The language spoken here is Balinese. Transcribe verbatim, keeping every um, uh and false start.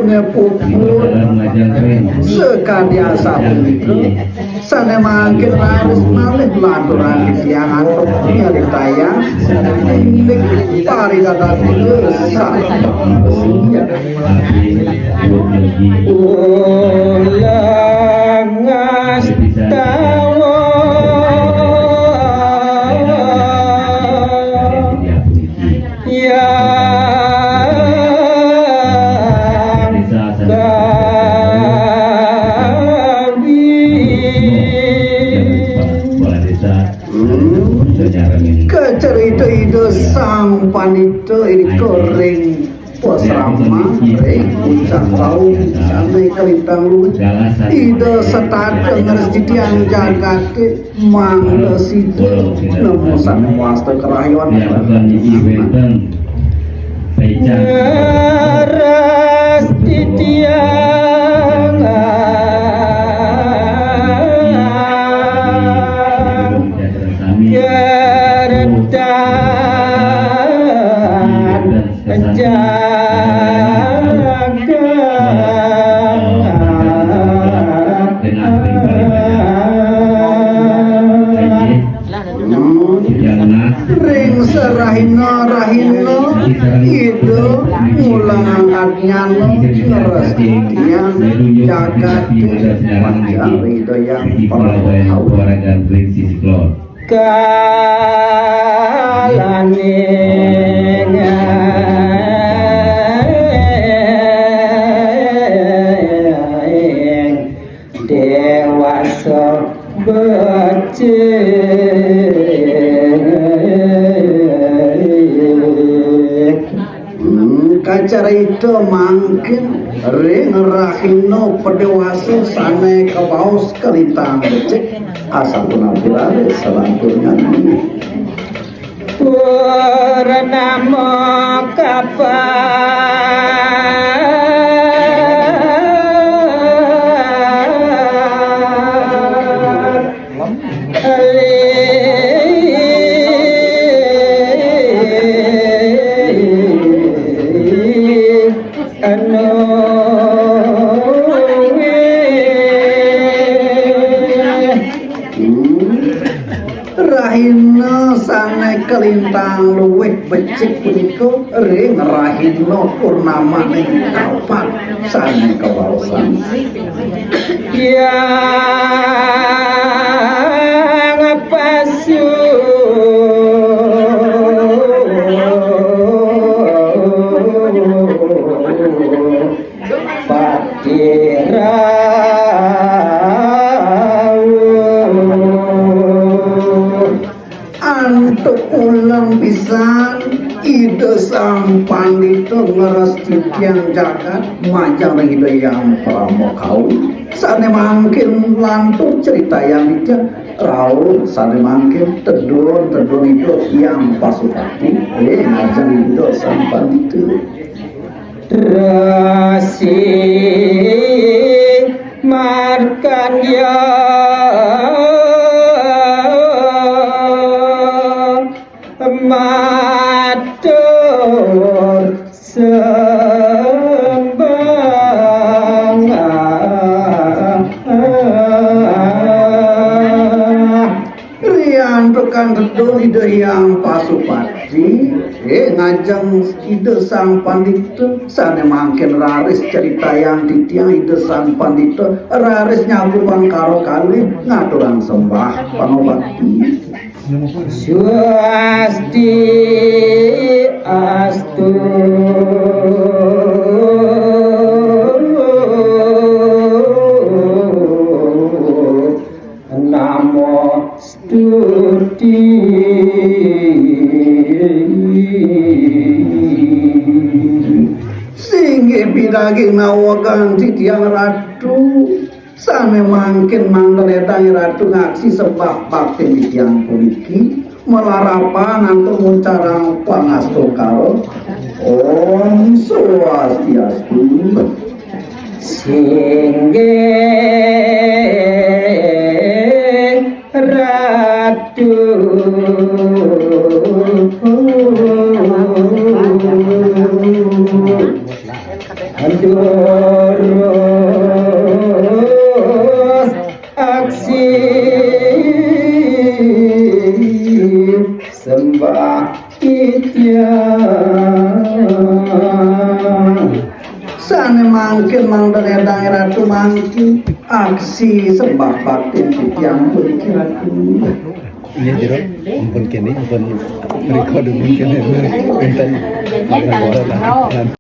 Puput sakadi asapunika, sane mangkin raris malih lanturang titiang antuk nyarita ya. Ning paridadan desa. Ulang ngastawa. Yang Kepala desa. Hmm. Kacerita Ida Sang Pandita ing ring pasrama ring puncak wau sane kalintang luwih. Ida setata ngresiki tiang jagate. Mangda sida nemu sane wasta kerahyuan. Ya, bukan di wenten. Pecah. Leres titiang. Kami. Keretan. Jagat. Ring sarahina-rahina Ida ngulang adnyana ngresiki tiang jagat, manjang Ida Hyang Parama Kawi. Kalaning dewasa becik. Hmm, kacarita mangkin ring rahina padewasa sane kabaos kalintang becik, asapunapi raris salanturnya. Purnama kapan. Anu. Hmm. Rahina sane kalintang luwih becik punika ring rahina purnamaning kapat sane kabaosan. Yang pasu pati rawuh. Antuk ulang pisan Ida Sang Pandita ngresiki tiang jagat majeng ring Ida Hyang Parama Kawi. Sane mangkin lantur critayang tiang rauh sane mangkin tedun-tedun Ida Hyang Pasupati ring ajeng Ida Sang Pandita. Resi Markandya matur sembah. Riantukan tedun Ida Hyang Pasupati, eh, ngajeng Ida Sang Pandita, sane mangkin raris critayang titiang Ida Sang Pandita, raris nyakupang karo kalih ngaturang sembah pangobati. Swasti astu. Namo stuti. Singgih pidaging nawegang titiang Ratu, sane mangkin mangda ledang Ratu ngaksi sembah bakti titiang puniki, malarapan antuk nguncarang pangastungkara. Om Swastiastu. Singgih Ratu. Durus aksi sembah titiang. Sane mangkin mangda ledang Ratu mangkin aksi sembah bakti titiang mriki Ratu. Iya, Jero. Ampun kene, ampun record ampun kene. Pinten. Ampun, Jero.